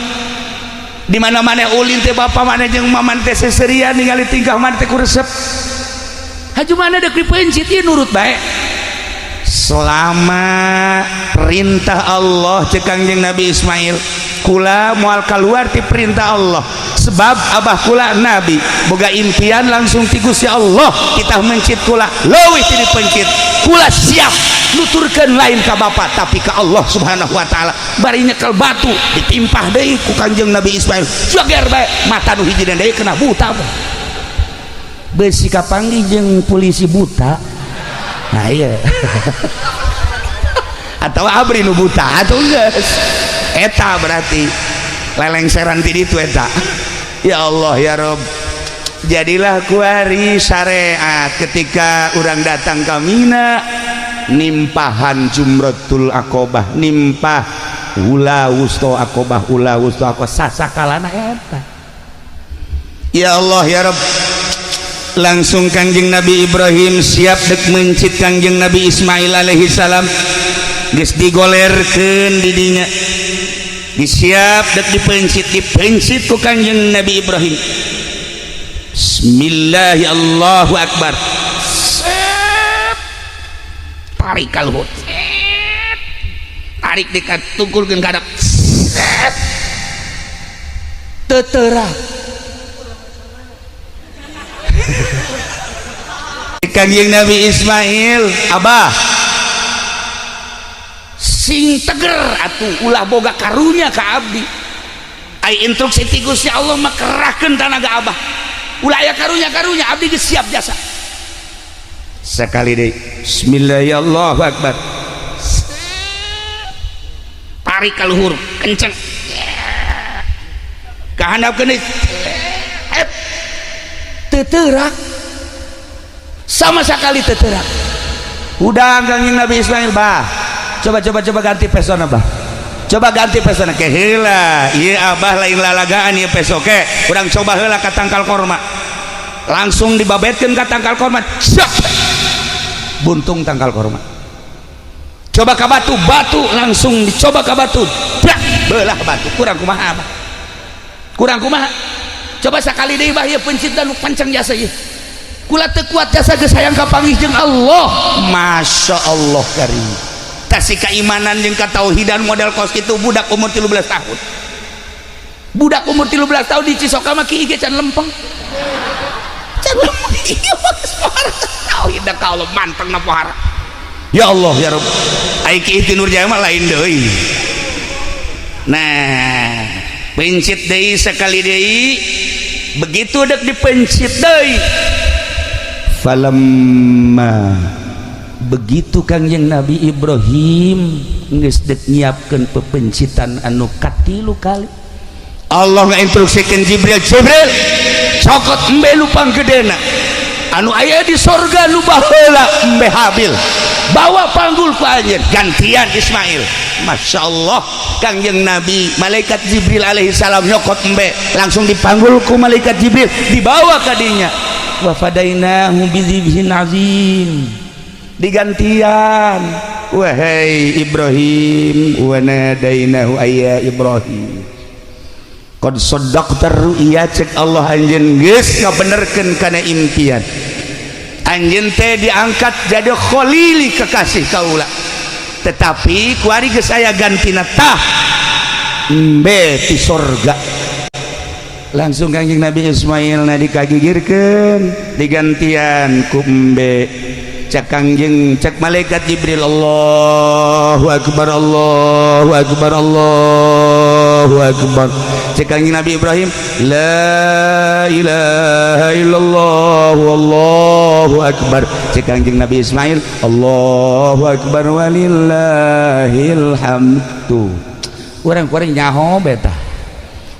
[SPEAKER 1] Di mana-mana ulin teh bapak maneh jeung maman teh seserian ningali tingkah maneh teh ku resep. Haju mana deuk dipeuncit ieu nurut bae. Selama perintah Allah cek Kangjeng Nabi Ismail, kula moal keluar ti perintah Allah. Sebab abah kula nabi boga impian langsung ti Gusti Allah, kita mencit kula leuwih ti dipencit. Kula siap nuturkeun lain ka bapa tapi ka Allah Subhanahu wa taala. Bari nyekel batu ditimpah deui ku Kangjeng Nabi Ismail. Joger bae mata nu hiji deui kena buta. Beusi kapanggih jeung polisi buta. Nah iya. Atau abri nu buta atau geus. Eta berarti lelengseran ti ditu eta. Ya Allah ya Rob. Jadilah kuari syariat ketika orang datang ke Mina nimpahan Jumratul Aqobah, nimpah ula wusto Aqobah, ula wusto Aqobah sasakalana eta. Ya Allah ya Rob. Langsung Kangjeng Nabi Ibrahim siap dek mencit Kangjeng Nabi Ismail alaihi salam. Geus digolerkeun di dinya. Disiap dek dipencit, dipencit ku Kangjeng Nabi Ibrahim. Bismillah, Allahu Akbar. Sep. Tarik ka luhur. Sep. Tarik dekat tungkulkeun ka hadap. Sep. Teu. Kangjeng Nabi Ismail, abah sing teger atuh ulah boga karunya ka abdi. Ai instruksi ti Gusti Allah mah kerahkeun tanaga abah. Ulah aya karunya-karunya abdi geus siap jasa. Sekali deui, bismillahirrahmanirrahim, Allahu akbar. Tarik ka luhur kenceng. Ka handapkeun deui. Teu teurak. Sama sekali teu teurak. Udah Kangjeng Nabi Ismail, bah. Coba coba coba ganti pesona, bah. Coba ganti pesona ke heula. Ieu abah lain lalagaan ieu peso ke. Urang coba heula ka tangkal korma. Langsung dibabetkeun ka tangkal korma. Cek. Buntung tangkal korma. Coba ka batu, batu langsung dicoba ka batu. Brak, belah batu. Kurang kumaha abah? Kurang kumaha? Coba sakali deui bah ieu pencit dan pancang jasa ieu. Kula teu kuat jasa geus hayang kapanggih jeung Allah. Masya Allah karim. Kasih keimanan jeung katauhidan model kos kitu budak umur 13 tahun. Budak umur 13 tahun di Cisoka mah kieu ge can lempeng. Can lempeng ieu mah geus pohara. Tauhid ka Allah manteng na pohara. Ya Allah ya Rabb. Ai kieu ti Nurjaya mah lain deui. Nah, pencit deui sekali deui. Begitu dek dipencit deui. Falamma begitu Kangjeng Nabi Ibrahim geus dek nyiapkeun pepencitan anu katilu kali, Allah ngainstruksikeun Jibril, Jibril cokot embe nu panggedena anu aya di sorga nu baheula embe Habil, bawa panggul ku anjeun gantian Ismail. Masya Allah, Kangjeng Nabi malaikat Jibril alaihi salam nyokot embe langsung dipanggul ku malaikat Jibril dibawa ka dinya. Wa fadainahu bidzibhin azim, digantian. Wahai Ibrahim, wa nadainahu ayya Ibrahim qad saddaqta ru'ya, cek Allah anjeun geus ngabenerkeun kana impian anjeun teh diangkat jadi khalili kekasih kaula, tetapi kuari geus aya gantina tah. Embe ti sorga. Langsung Kangjeng Nabi Ismail na dikagigirkeun, digantian ku embe. Cek Kangjeng, cek malaikat Jibril, Allahu akbar, Allahu akbar, Allahu akbar. Cek Kangjeng Nabi Ibrahim, la ilaha illallah, Allahu akbar. Cek Kangjeng Nabi Ismail, Allahu akbar walillahil hamdu. Urang-urang nyaho beta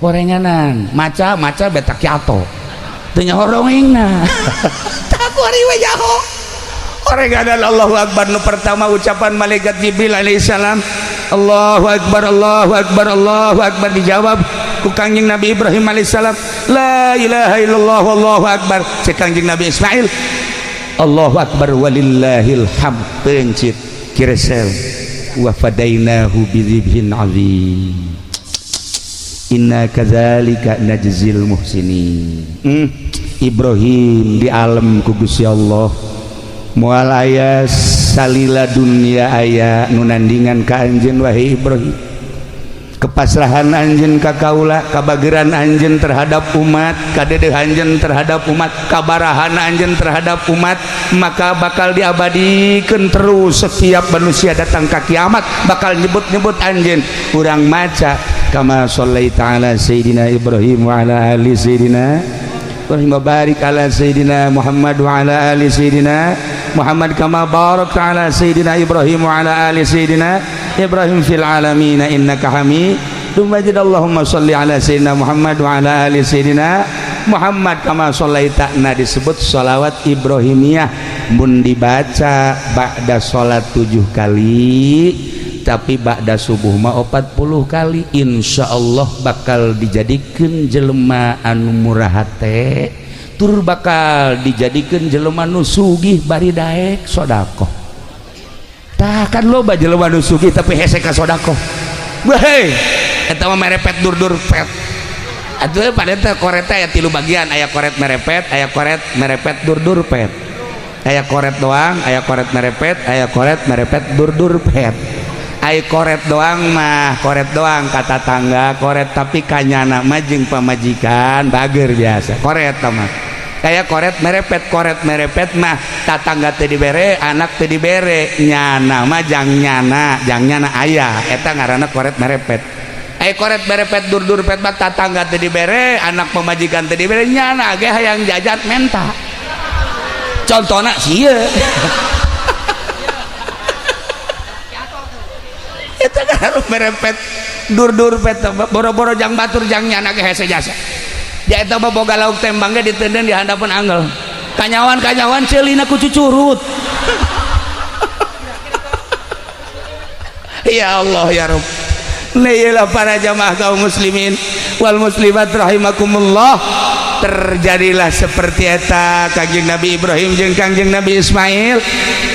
[SPEAKER 1] orenganan maca maca beta kiato teu nyaho rongengna. Tah kuari we nyaho orenganan Allahu akbar. Nu pertama ucapan malaikat Jibril alaihissalam, Allahu akbar, Allahu akbar, Allahu akbar, dijawab ku Kangjeng Nabi Ibrahim alaihissalam, la ilaha illallah, Allahu akbar. Cek Kangjeng Nabi Ismail, Allahu akbar walillahil hamd. Pencit kiresel, wa fadainahu bidzibhin azim, inna kadzalika najzil muhsinin. Ibrahim di alam ku Gusti Allah, moal aya salila dunia aya nu nandingan ka anjeun wahai Ibrahim. Kepasrahan anjeun ka kaula, kabageran anjeun terhadap umat, kadedeh anjeun terhadap umat, kabarahan anjeun terhadap umat, maka bakal diabadikeun terus. Setiap manusia datang ka kiamat bakal nyebut-nyebut anjeun. Urang maca kama shallaita ala sayidina Ibrahim wa ala ali sayidina Ibrahim wa barik ala sayidina Muhammad wa ala ali sayidina Muhammad kama barakta ala sayidina Ibrahim wa ala ali sayidina Ibrahim fil alamin innaka Hamidum Majid. Allahumma shalli ala sayidina Muhammad wa ala ali sayidina Muhammad kama shallaita. Nah, disebut sholawat Ibrahimiyah mun dibaca ba'da salat 7 kali, tapi ba'da subuh mah 40 kali, insyaallah bakal dijadikeun jelema anu murah hate, tur bakal dijadikeun jelema nu sugih bari daek sedekah. Tah kan loba jelema nu sugih tapi hese ka sedekah. Weh, eta mah merepet dur-dur pet. Atuh pada teh koret aya tilu bagian, aya koret merepet, aya koret merepet dur-dur pet. Aya koret doang, aya koret merepet, aya koret merepet dur-dur pet. Ai koret doang mah koret doang kata tangga koret, tapi kanyana mah jeung pamajikan bager biasa koret mah. Kayak koret merepet, koret merepet mah tatangga teu dibere, anak teu dibere, nyana mah jang nyana, jang nyana aya, eta ngaranna koret merepet. Ai koret merepet dur-dur pet mah tatangga teu dibere, anak pamajikan teu dibere, nyana ge hayang jajan menta. Contohna sieun. Eta harus merepet dur-dur pet, boro-boro jang batur, jang nyana ge hese jasa. Dia eta mah boga lauk tembang ge ditenden di handapeun angel. Kanyawan-kanyawan ceulina ku cucurut. Ya Allah ya Rabb. Nah, para jamaah kaum muslimin wal muslimat rahimakumullah, terjadilah seperti eta Kangjeng Nabi Ibrahim jeung Kangjeng Nabi Ismail.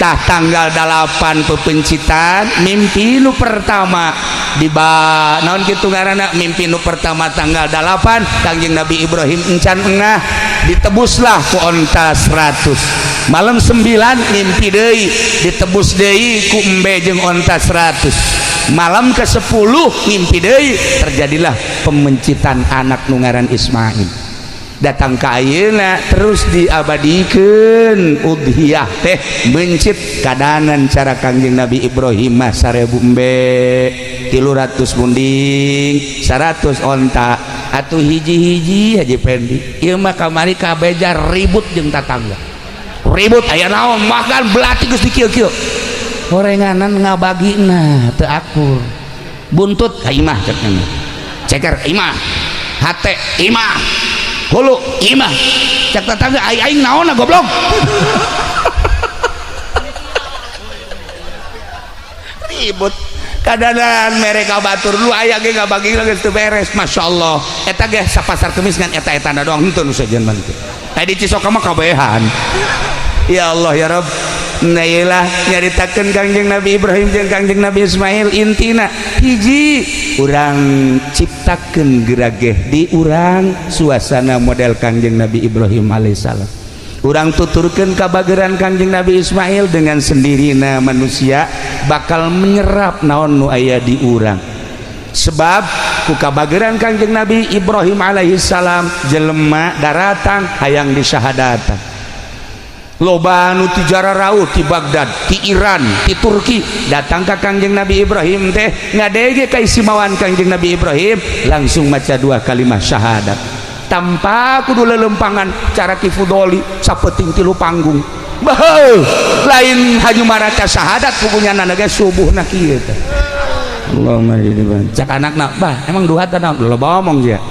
[SPEAKER 1] Tah tanggal 8 pepencitan mimpi nu pertama di ba naon kitu ngaranna, mimpi nu pertama tanggal 8 Kangjeng Nabi Ibrahim encan engah, ditebuslah ku onta 100. Malam 9 mimpi deui, ditebus deui ku embe jeung onta 100. Malam ke-10 mimpi deui, terjadilah pemencitan anak nu ngaran Ismail. Datang ka ayeuna terus diabadikeun udhiyah teh mencit kadanan cara Kangjeng Nabi Ibrahim mah 1000 embe, 300 munding, 100 onta. Atuh hiji-hiji Haji Pendi ieu mah kamari kabeja ribut jeung tatangga, ribut aya naon, makan belati geus dikieu-kieu, horenganan ngabagina teu akur, buntut ka imah cek nana, ceker imah, hate imah, hulu imah, cek tetangga aing aing naonna goblok. Ribut kadanan mereka batur lu aya ge ngabagi geus teu beres. Masyaallah eta ge sapasar kemis ngan eta-etana doang henteu nu sejen mah teh. Tadi Cisoka mah kabehan. Ya Allah ya Rabb. Nah iyalah nyaritakeun Kangjeng Nabi Ibrahim jeung Kangjeng Nabi Ismail, intina hiji urang ciptakeun gerageh di urang suasana model Kangjeng Nabi Ibrahim alaihissalam. Urang tuturkeun kabageran Kangjeng Nabi Ismail, dengan sendirina manusia bakal menyerap naon nu aya di urang. Sebab Ku kabageran Kangjeng Nabi Ibrahim alaihi salam, jelema daratang hayang disyahadatan. Loba nu ti raut, ti Baghdad, ti Iran, ti Turki datang ka Kangjeng Nabi Ibrahim teh, ngadege kaistimewan Kangjeng Nabi Ibrahim, langsung maca dua kalimat syahadat tanpa kudu lelempangan cara Ki Fudoli sapeting tilu panggung. Bah, lain haju maraca syahadat, pugunya nanaga subuh na kieu teh. Allahumma jadi cak anakna, "Bah, emang dua tanah lo ngomong ya?"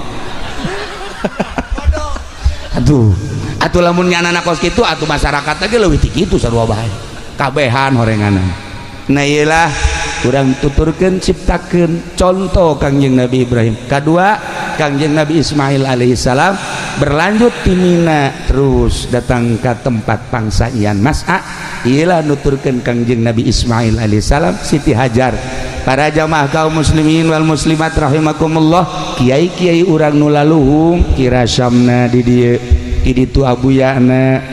[SPEAKER 1] Aduh, atuh lamun nyana kos kitu atuh masyarakat lagi leuwih ti kitu, sarua bae kabehan horenganan. Nah, iyalah kurang tuturkeun, ciptakeun contoh Kangjeng Nabi Ibrahim. Kedua, Kangjeng Nabi Ismail alaihissalam berlanjut ti Mina terus datang ke tempat pangsaian Mas'a. Iyalah nuturkeun Kangjeng Nabi Ismail alaihissalam, Siti Hajar. Para jamaah kaum muslimin wal muslimat rahimakumullah, kiai-kiai urang nu laluhung, kira Syamna di dieu, di ditu Abuyana,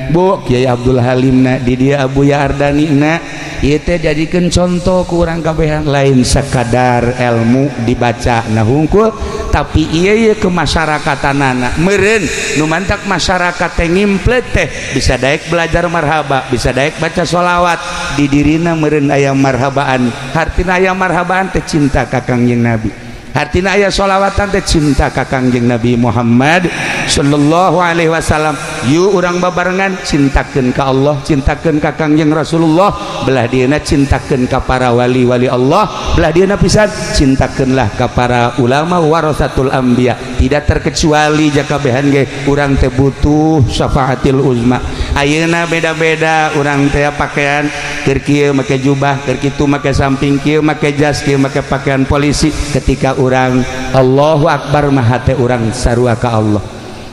[SPEAKER 1] Bu Kiai Abdul Halimna di dieu, Abuya Ardani na. Ieu teh jadikeun contoh ku urang kabehan, lain sekadar ilmu dibaca nah hungkul, tapi ieu ieu kemasyarakatanana meureun nu mantak masyarakat teh ngimplet teh bisa daek belajar marhaba, bisa daek baca sholawat di dirina. Meureun aya marhabaan hartina, aya marhabaan teh cinta ka Kangjeng Nabi, hartina aya sholawatan teh cinta ka Kangjeng Nabi Muhammad sallallahu alaihi wasallam. Yuk, urang babarengan cintakeun ka Allah, cintakeun ka Kangjeng Rasulullah, belah dieuna cintakeun ka para wali-wali Allah, belah dieuna pisan cintakeunlah ka para ulama warasatul anbiya. Tidak terkecuali jakabehan ge urang teh butuh syafaatil uzma. Ayeuna beda-beda urang teh pakaian, keur kieu make jubah, keur kitu make samping, kieu make jas, kieu make pakaian polisi. Ketika urang Allahu Akbar mah hate urang sarua ka Allah.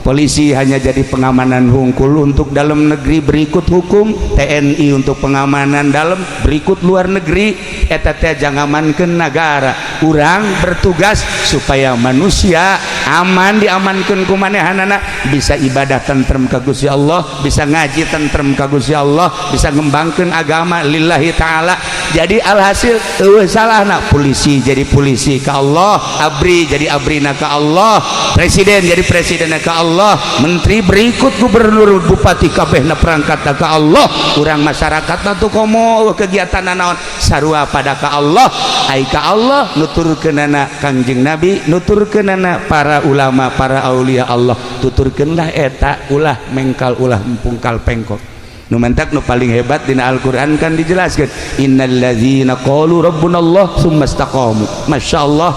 [SPEAKER 1] Polisi hanya jadi pengamanan hungkul untuk dalam negeri, berikut hukum. TNI untuk pengamanan dalam, berikut luar negeri. Eta teh jangamankeun negara. Urang bertugas supaya manusia aman, diamankeun ku manehanana, bisa ibadah tentrem ka Gusti Allah, bisa ngaji tentrem ka Gusti Allah, bisa ngembangkeun agama lillahi ta'ala. Jadi alhasil eueuh salahna polisi jadi polisi ka Allah, ABRI jadi ABRI na ka Allah, presiden jadi presiden ka Allah, menteri, berikut gubernur, bupati, kabehna perangkat ka Allah. Urang masyarakat tuh komo kegiatan naon sarua pada ka Allah. Ai ka Allah nuturkeunana Kangjeng Nabi, nuturkeunana para ulama, para aulia Allah. Tuturkeunlah eta, ulah mengkal, ulah pungkal pengkok. Nu mantak nu paling hebat dina Al-Qur'an kan dijelaskan, innalladzina qalu rabbunallah tsumma istaqamu. Masyaallah,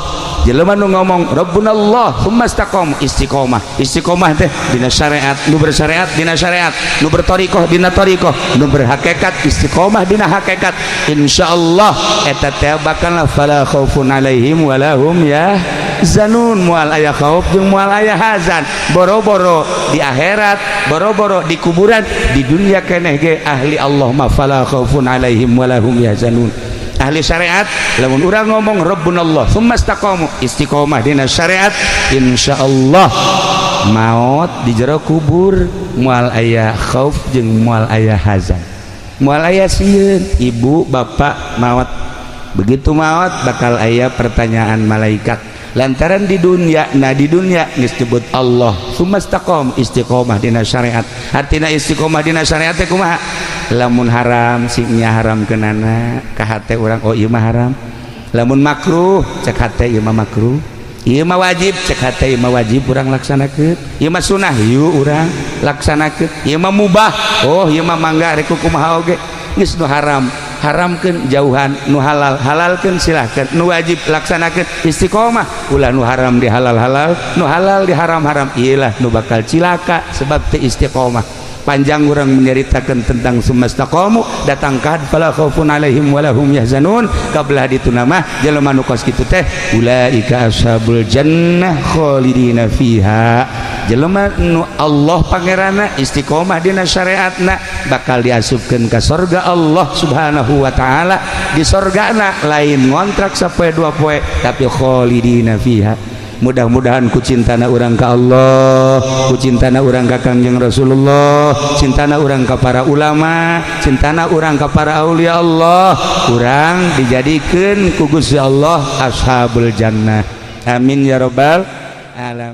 [SPEAKER 1] jelema nu ngomong rabbunallah tsumma istaqamu, istiqomah. Istiqomah teh dina syariat, nu bersyariat dina syariat, nu berthoriqoh dina thoriqoh, nu berhakikat istiqomah dina hakikat. Insyaallah eta teh bakal fala khaufun alaihim walahum yahzanun, moal aya khauf jeung moal aya hazan, boro-boro di akhirat, boro-boro di kuburan, di dunia keneh ge ahli Allah mah fala khaufun alaihim walahum yahzanun. Ahli syariat, lamun urang ngomong rabbunallah tsumma istaqamu, istiqomah dina syariat, insyaallah maut di jero kubur moal aya khauf jeung moal aya hazan, moal aya sieun. Ibu bapak maut, begitu maut bakal aya pertanyaan malaikat, lantaran di dunia, nah, di dunia geus disebut Allah tsumma istaqam, istiqomah dina syariat. Artina istiqomah dina syariat teh kumaha? Lamun haram sing haram kenana ka hate urang, oh, ieu mah haram. Lamun makruh, cek hate, ieu mah makruh. Ieu mah wajib, cek hate, ieu mah wajib, urang laksanakeun. Ieu mah sunah, yuk urang laksanakeun. Ieu mah mubah, oh, ieu mah mangga, rek kumaha oge. Geus nu haram haramkeun, jauhan. Nu halal halalkeun, silahkan. Nu wajib laksanakeun, istiqomah. Ulah nu haram di halal halal, nu halal di haram haram. Iyalah nu bakal cilaka sebab teu istiqomah. Panjang orang menyeritakan tentang sumastaqamu datang ka fala khaufun alaihim walahum yahzanun. Kabelah ditu nama jelema nu kos kitu teh ulaika ashabul jannah khalidina fiha. Jelema nu Allah pangeranna, istiqomah dina syariatna, bakal diasupkeun ka sorga Allah Subhanahu wa taala. Di sorgana lain ngontrak sapoe dua poe, tapi khalidina fiha. Mudah-mudahan ku cintana urang ka Allah, ku cintana urang ka Kangjeng Rasulullah, cintana urang ka para ulama, cintana urang ka para aulia Allah, urang dijadikeun ku Gusti Allah ashabul jannah. Amin ya robbal alamin.